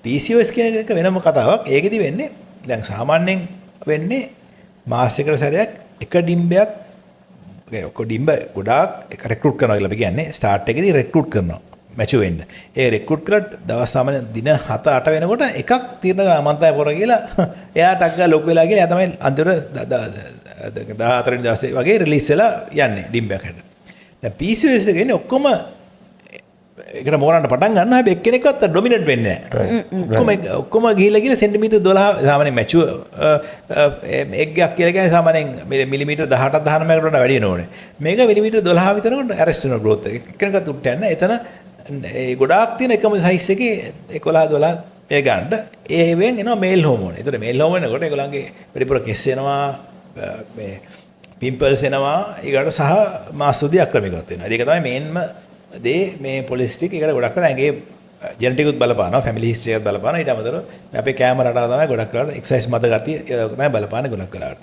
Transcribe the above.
PCOS කියන එක වෙනම කතාවක්. ඒකෙදි වෙන්නේ දැන් සාමාන්‍යයෙන් වෙන්නේ මාසයකට සැරයක් එක ඩිම්බයක්, ඒ ඔක්කොම ඩිම්බ ගොඩාක් එක රෙක්‍රූට් කරනවා කියලා අපි කියන්නේ. ස්ටාර්ට් එකේදී රෙක්‍රූට් කරනවා මැචුවර් වෙන්න. ඒ රෙක්‍රූට් කරලා දවස් සාමාන්‍ය දින 7 8 වෙනකොට එකක් තීරණ කරනවා මං තමයි පොර කියලා. එයා ටක් ගාලා ලොකු වෙලා කියලා එයා තමයි අන්තිමට 14 වෙනි දවසේ වගේ රිලීස් වෙලා යන්නේ ඩිම්බයක් හැටියට. දැන් PCOS එක එන්නේ ඔක්කොම ඒකට මෝරන්න පටන් ගන්නවා, හැබැයි එක්කෙනෙක්වත් ඩොමිනේට් වෙන්නේ නැහැ. ඔක්කොම ඔක්කොම ගිහිල්ලා ගිහිල්ලා සෙන්ටිමීටර් 12, සාමාන්‍ය මැචුවර් එග් එකක් කියලා කියන්නේ සාමාන්‍යයෙන් මිලිමීටර් 18 19කට වඩා වැඩි වෙන ඕනේ. මේක මිලිමීටර් 12 විතරකට ඇරෙස්ට් වෙනවා ග්‍රෝත් එක. එක්කෙනෙක්වත් උඩට යන්නේ නැහැ. එතන ඒ ගොඩාක් තියෙන එකම සයිස් එකේ 11 12 ඒ ගන්නට ඒවෙන් එනවා මේල් හෝමෝන්. ඒතර මේල් හෝමෝන් එනකොට ඒගොල්ලන්ගේ වැඩිපුර කෙස් එනවා, මේ පිම්පල්ස් එනවා, ඊගාට සහ මාස්තුදී අක්‍රමිකවත් වෙනවා. ඒක තමයි මේන්ම දේ මේ පොලිසිස්ටික්. ඒකට ගොඩක් වෙලා ඇඟේ ජෙනටික් උත් බලපානවා, ෆැමිලි හිස්ටරි එකත් බලපානවා. ඊට අමතරව මේ අපේ කෑම රටාව තමයි ගොඩක් වෙලාවට එක්සර්සයිස් මද ගතිය ඒක තමයි බලපාන්නේ ගොඩක් වෙලාවට.